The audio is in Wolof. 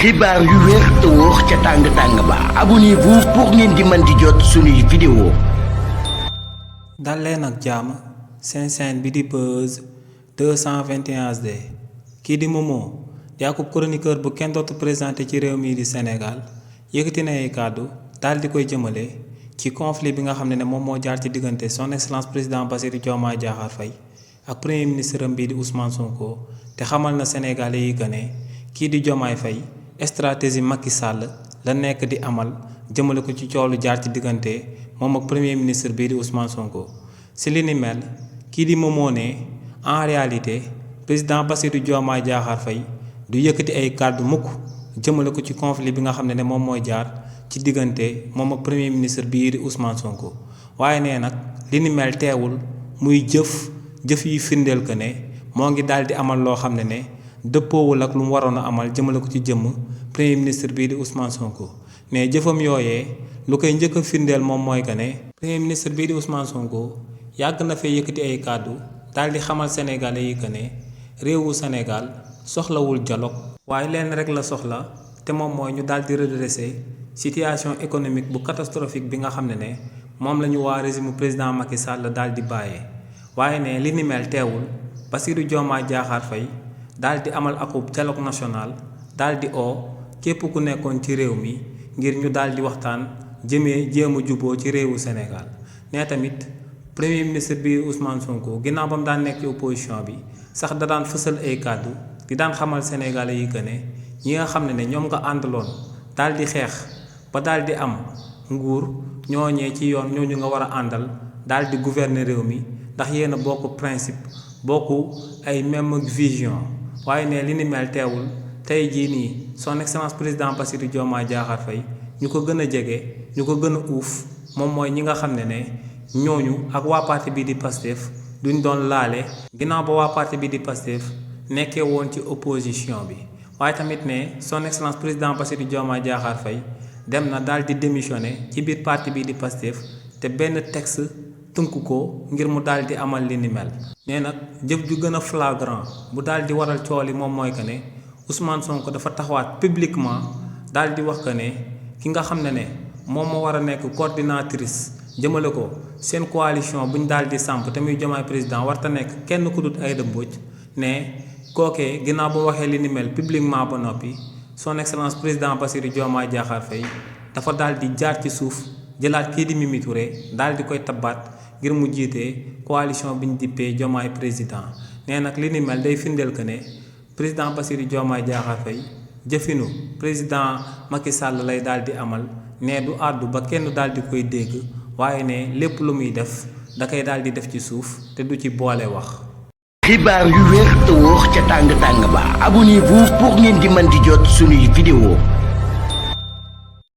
xibaar yu wér te wóor ca tàng-tàng ba abonnez-vous pour ngeen di mën di jot suñuy vidéo. dal leen ak jàmm seen chaîne bi di Buzz 221 HD kii di Momo di akub chroniqueur bu kenn dootu présenté ci réew mii di Sénégal yëkkati na ay kàddu daal di koy jëmale ci conflit bi nga xam ne moom moo jaar ci diggante son excellence président Bassirou Diomaye Diakhar Faye ak premier ministre am bii di Ousmane Sonko te xamal na Sénégalais yi que ne kii di Diomaye Faye stratégie Macky Sall la nekk di amal jëmale ko ci coolu jaar ci diggante moom ak premier ministre bii di Ousmane Sonko si li ni mel kii di Momo ne en réalité président Bassirou Diomaye Diakhar Faye du yëkkati ay kàddu mukk jëmale ko ci conflit bi nga xam ne moom mooy jaar ci diggante moom ak premier ministre bii di Ousmane Sonko waaye nee nag li ni mel teewul muy jëf yi firndeel que ne moo ngi daal di amal loo xam ne dëppoowul ak lu mu waroon a amal jëmale ko ci jëmm premier ministre bii di Ousmane Sonko mais jëfam yooyee lu koy njëkk a firndeel moom mooy que ne premier ministre bii di Ousmane Sonko yàgg na fee yëkkati ay kàddu daal di xamal sénégalais yi que ne réewu Sénégal soxlawul dialogue waaye leen rek la soxla te moom mooy ñu daal di redresser situation économique bu catastrophique bi nga xam ne moom la ñu waa régime président Macky Sall daal di bàyyee waaye ne li ni mel teewul Bassirou Diomaye Diakhar Faye daal di amal akub dialogue national daal di oo képp ku nekkoon ci réew mi ngir ñu daal di waxtaan jéem a juboo ci réewu Sénégal nee tamit premier ministre bi Ousmane Sonko ginnaaw ba mu daan nekk ci opposition bi sax da daan fësal ay kàddu di daan xamal sénégalais yi que ne ñi nga xam ne ñoom nga àndaloon daal di xeex ba daal di am nguur ñooñee ci yoon ñooñu nga war a àndal daal di gouverner réew mi ndax yéen a bokk principe bokk ay même vision. waaye ne li ni mel teewul tey jii nii son excellence président Bassirou Diomaye Diakhar Faye ñu ko gën a jege ñu ko gën a uuf moom mooy ñi nga xam ne ñooñu ak waa parti bi di Pastef duñ doon laale ginnaaw ba waa parti bi di Pastef nekkee woon ci opposition bi waaye tamit ne son excellence président Bassirou Diomaye Diakhar Faye dem na daal di démissionné ci biir parti bi di Pastef te benn texte tënk ko ngir mu daal di amal li ni mel nee nag jëf ju gën a flagrant bu daal di waral cool yi moom mooy que ne Ousmane Sonko dafa taxawaat publiquement daal di wax que ne ki nga xam ne moom moo war a nekk coordinatrice jëmale ko seen coalition bu ñu daal di samp te muy Diomaye président warta nekk kenn ku dut Aïda Mbodj ne kookee ginnaaw ba waxee li ni mel publiquement ba noppi son excellence président Bassirou Diomaye Diakhar Faye dafa daal di jaar ci suuf jëlaat kii di Mimi Touré daal di koy tabbaat ngir mu jiite coalition bi ñu dippee Diomaye président nee nag li ni mel day firndeel que ne président Bassirou Diomaye Diakhar Faye jëfinu président Macky Sall lay daal di amal ne du àddu ba kenn daal di koy dégg waaye ne lépp lu muy def da koy daal di def ci suuf te du ci boole wax. xibaar yu wér te wóor ca tàng-tàng ba abonnez-vous pour ngeen di mën di jot suñuy vidéo.